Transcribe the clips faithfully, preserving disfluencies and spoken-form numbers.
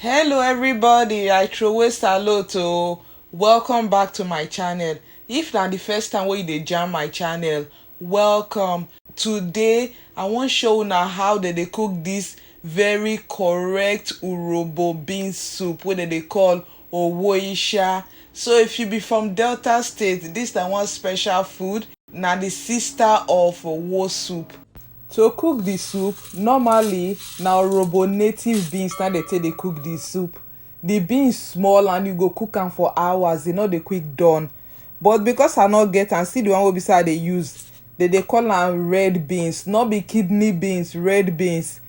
Hello everybody, I throway salute o. Welcome back to my channel. If na the first time wey you dey jam my channel, welcome. Today, I wan show una how dem dey cook this very correct urhobo bean soup wey dem dey call owoisha. So if you be from Delta State, this na one special food. Na the sister of owo soup. To cook the soup, normally na urhobo native beans na dey take dey cook the soup. The beans small and you go cook am for hours, e no dey quick done. But because I no get am, see the one wey be say I dey use, dem dey call am red beans, no be kidney beans, red beans.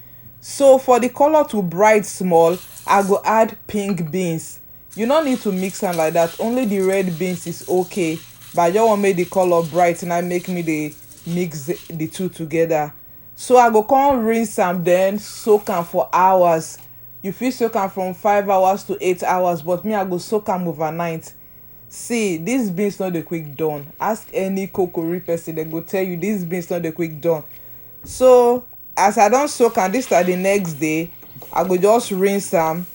So for the colour to bright small, I go add pink beans. You no need to mix am like that, only the red beans is okay. But I just wan make the colour bright, na make me dey mix the, the two together. So I go come rinse am, then soak am for hours. You fit soak am from five hours to eight hours, but me, I go soak am overnight. See, these beans no dey quick done. Ask any kokori person, dem go tell you these beans no dey quick done. So as I don soak am, this na the next day, I go just rinse am,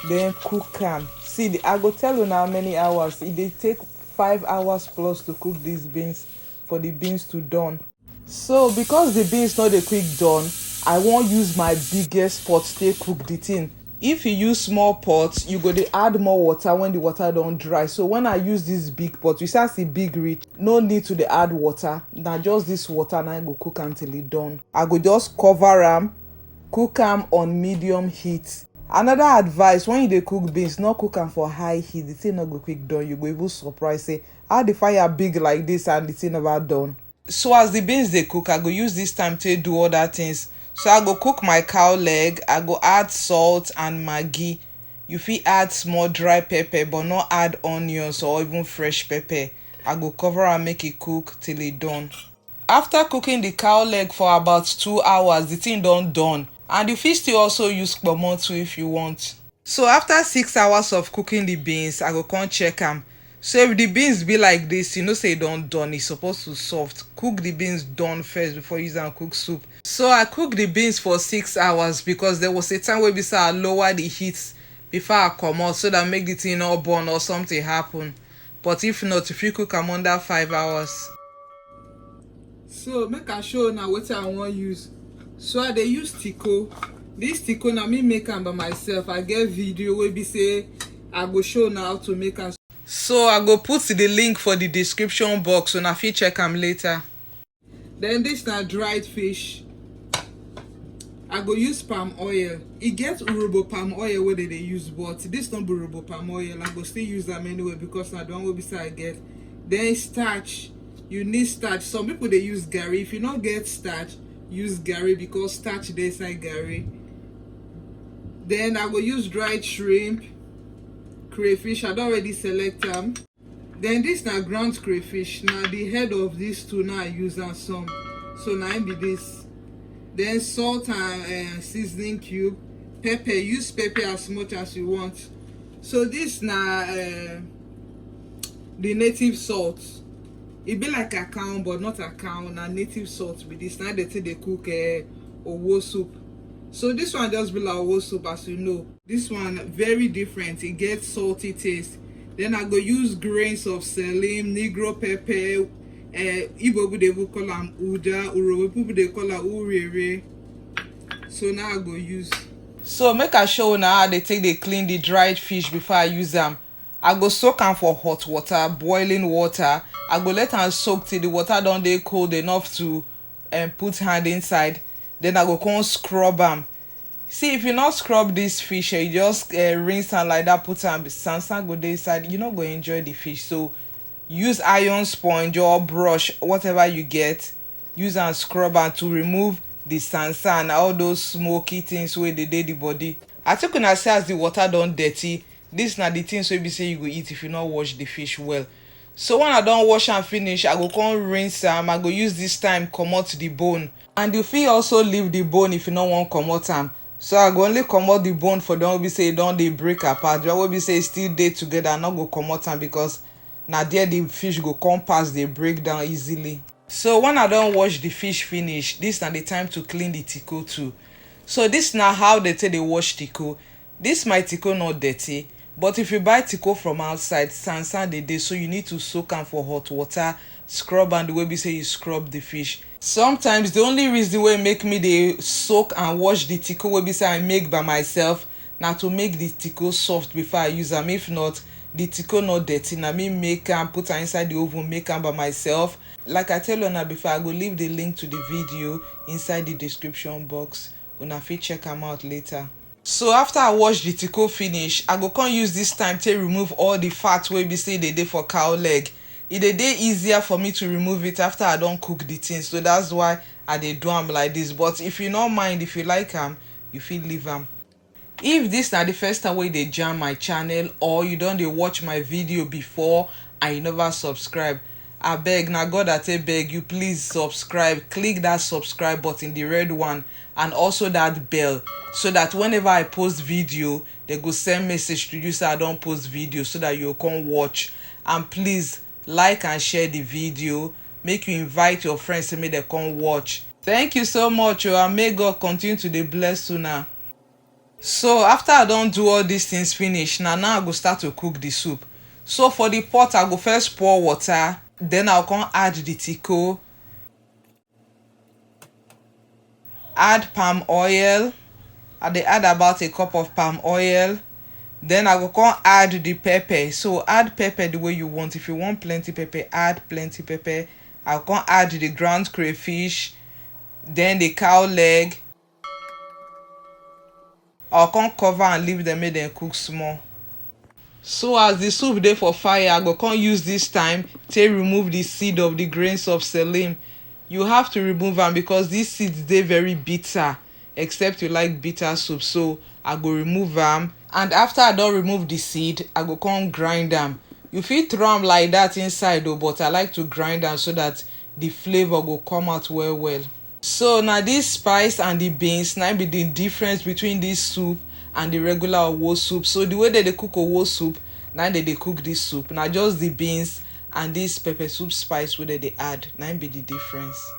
then cook am. See, the, I go tell una how many hours. E dey take five hours plus to cook these beans, for the beans to done. So because the beans no dey quick done, I wan use my biggest pot take cook the thing. If you use small pot, you go dey add more water when the water don dry. So when I use this big pot, you see as e big reach, no need to dey add water. Na just this water na go cook am till e done. I go just cover am, cook am on medium heat. Another advice, when you dey cook beans, no cook am for high heat. The thing no go quick done. You go even surprise say how the fire big like this and the thing never done. So as the beans dey cook, I go use this time take do other things. So I go cook my cow leg, I go add salt and maggi. You fit add small dry pepper, but no add onions or even fresh pepper. I go cover am make e cook till e done. After cooking the cow leg for about two hours, the thing don done. And you fit still also use kpomo too if you want. So after six hours of cooking the beans, I go come check am. So if the beans be like this, you know say e don done, e suppose to soft. Cook the beans done first before you use am cook soup. So I cook the beans for six hours because there was a time wey be say I lower the heat before I comot, so that make the thing no burn or something happen. But if not, you fit cook am under five hours. So make I show una wetin I wan use. So I dey use tiko. This tiko na me make am by myself. I get video wey be say I go show una how to make am. So I go put the link for the description box, una fit check am later. Then this na dried fish. I go use palm oil. E get urhobo palm oil wey dem dey use, but this no be urhobo palm oil. I go still use am anyway because na the one wey be say I get. Then starch. You need starch. Some people dey use garri. If you no get starch, use garri because starch dey inside garri. Then I go use dried shrimp, crayfish. I don already select am. Then this na ground crayfish. Na the head of this two na I use am some. So na im be this. Then salt and uh, seasoning cube, pepper. Use pepper as much as you want. So this na uh, the native salt. E be like akaun, but not akaun. Na native salt be this. Na dey take dey cook uh, owo soup. So this one just be like owo soup, as you know. This one very different. E get salty taste. Then I go use grains of selim, negro pepper. Uh, Igbo people dey even call am uda, Urhobo people dey call am urere. So now I go use. So make I show una how I dey take dey clean the dried fish before I use am. I go soak am for hot water, boiling water. I go let am soak till the water don dey cold enough to um, put hand inside. Then I go come scrub am. See, if you no scrub this fish, eh, you just uh, rinse am like that, put am, sansan go dey inside. You no go enjoy the fish. So use iron sponge or brush, whatever you get. Use am scrub am to remove the sansan, all those smoky things wey dey dey the body. I think una see as the water don dirty. This na the things wey be say you go eat if you no wash the fish well. So when I don wash am finish, I go come rinse am. I go use this time comot the bone. And you fit also leave the bone if you no wan comot am. So I go only comot the bone for the one wey be say e don dey break apart. The one wey be say e still dey together, I no go comot am because na there the fish go come pass dey break down easily. So when I don wash the fish finish, this na the time to clean the tiko too. So this na how they take dey wash tiko. This my tiko no dirty, but if you buy tiko from outside, sand sand dey dey, so you need to soak am for hot water, scrub am the way be say you scrub the fish. Sometimes the only reason wey make me dey soak and wash the tiko wey be say I make by myself na to make the tiko soft before I use am. If not, the tiko no dirty, na me make am, put am inside the oven, make am by myself. Like I tell una before, I go leave the link to the video inside the description box. Una fit check am out later. So after I wash the tiko finish, I go come use this time take remove all the fat wey be say dey dey for cow leg. E dey dey easier for me to remove it after I don cook the thing, so that's why I dey do am like this. But if you no mind, if you like am, you fit leave am. If this na the first time wey you dey jam my channel or you don dey watch my video before and you never subscribe, abeg, na God I take beg you, please subscribe, click that subscribe button, the red one, and also that bell, so that whenever I post video, they go send message to you say I don post video so that you come watch. And please like and share the video, make you invite your friends say make dem come watch. Thank you so much o, and may God continue to dey bless una. So after I don do all these things finish, na now I go start to cook the soup. So for the pot, I go first pour water, then I'll come add the tiko, add palm oil. I dey add about a cup of palm oil. Then I go come add the pepper. So add pepper the way you want. If you want plenty pepper, add plenty pepper. I go come add the ground crayfish, then the cow leg. I go come cover and leave them make dem cook small. So as the soup dey for fire, I go come use this time take remove the seed of the grains of selim. You have to remove am because these seeds dey very bitter, except you like bitter soup. So I go remove am, and after I don remove the seed, I go come grind am. You fit throw am like that inside o, but I like to grind am so that the flavour go come out well well. So na this spice and the beans na be the difference between this soup and the regular owo soup. So the way dem dey cook owo soup, na dem dey cook this soup. Na just the beans and this pepper soup spice wey dem dey add, na be the difference.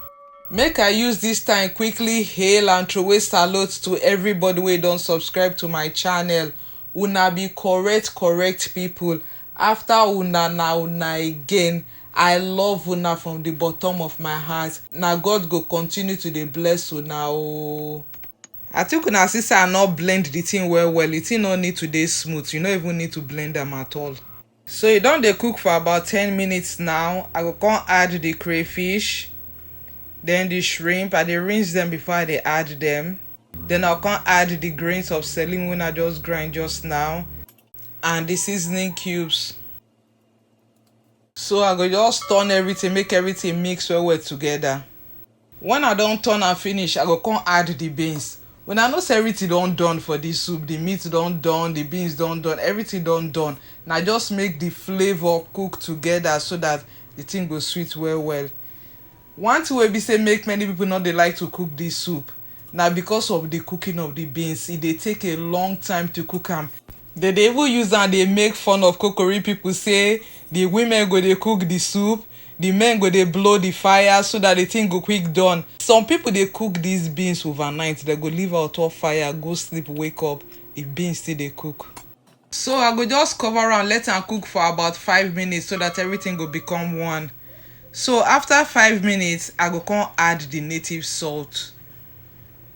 Make I use this time quickly hail and throway salute to everybody wey don subscribe to my channel. Una be correct correct people. After una na una again. I love una from the bottom of my heart. Na God go continue to dey bless una o. I think una see say I no blend the thing well well. The thing no need to dey smooth. You no even need to blend am at all. So e don dey cook for about ten minutes now. I go come add the crayfish, then the shrimp. I dey rinse them before I dey add them. Then I'll come add the grains of selim wey I just grind just now, and the seasoning cubes. So I go just turn everything, make everything mix well well together. When I don turn am finish, I go come add the beans. Una know say everything don done for this soup. The meat don done, the beans don done, everything don done. Na just make the flavour cook together so that the thing go sweet well well. One thing wey be say make many people no dey like to cook this soup na because of the cooking of the beans. E dey take a long time to cook am. Dem dey even use am dey make fun of kokori people, say the women go dey cook the soup, the men go dey blow the fire so that the thing go quick done. Some people dey cook these beans overnight. Dem go leave am on top fire, go sleep, wake up, the beans still dey cook. So I go just cover am, let am cook for about five minutes so that everything go become one. So after five minutes, I go come add the native salt.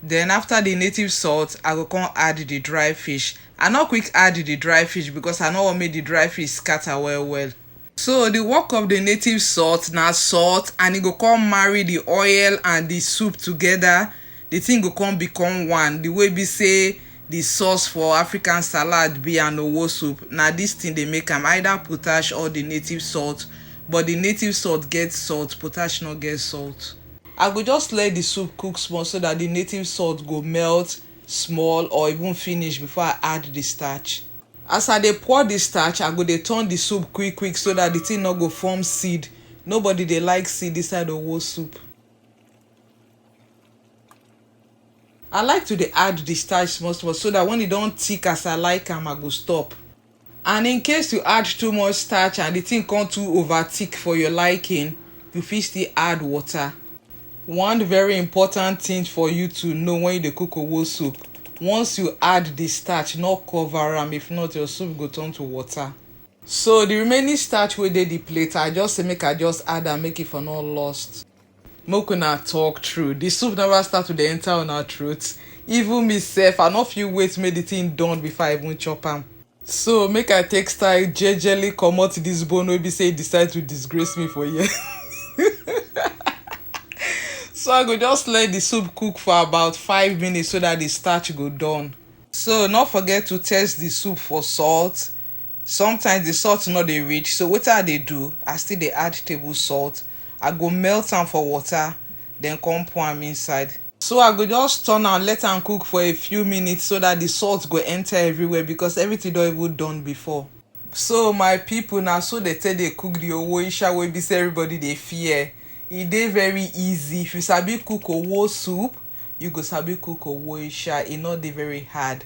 Then after the native salt, I go come add the dry fish. I no quick add the dry fish because I no wan make the dry fish scatter well well. So the work of the native salt na salt, and e go come marry the oil and the soup together. The thing go come become one. The way be say the sauce for African salad be an owo soup, na this thing dey make am, either potash or the native salt. But the native salt get salt, potash no get salt. I go just let the soup cook small so that the native salt go melt small or even finish before I add the starch. As I dey pour the starch, I go dey turn the soup quick quick so that the thing no go form seed. Nobody dey like seed inside owo soup. I like to dey add the starch small small so that when e don thick as I like am, I go stop. And in case you add too much starch and the thing come too over thick for your liking, you fit still add water. One very important thing for you to know when you dey cook owo soup, Once you add the starch, no cover am, if not your soup go turn to water. So the remaining starch wey dey the plate, I just say make I just add am, make e for no lost. Make una talk true, the soup never start to dey enter una throat. Even me sef, I no fit wait make the thing done before I even chop am. So make I take style jejely comot this bone wey be say e decide to disgrace me for here. So I go just let the soup cook for about five minutes so that the starch go done. So no forget to test the soup for salt. Sometimes the salt no dey reach, so wetin I dey do, I still dey add table salt. I go melt am for water, then come pour am inside. So I go just turn am, let am cook for a few minutes so that the salt go enter everywhere, because everything don even done before. So my people, na so they take dey cook the owo isha wey be say everybody dey fear. E dey very easy. If you sabi cook owo soup, you go sabi cook owo isha. E no dey very hard.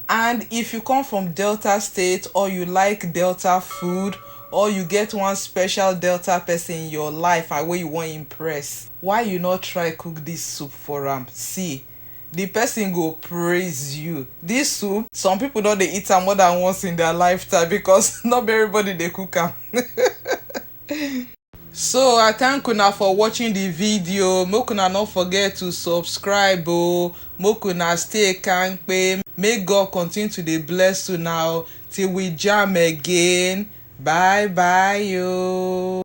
And if you come from Delta State, or you like Delta food, or you get one special Delta person in your life and wey you wan impress, why you no try cook this soup for am? See, the person go praise you. This soup, some people don dey eat am more than once in their lifetime, because no be everybody dey cook am. So I thank una for watching the video. Make una no forget to subscribe o. Make una stay kampe. Make God continue to dey bless una o. Till we jam again. Bye bye o.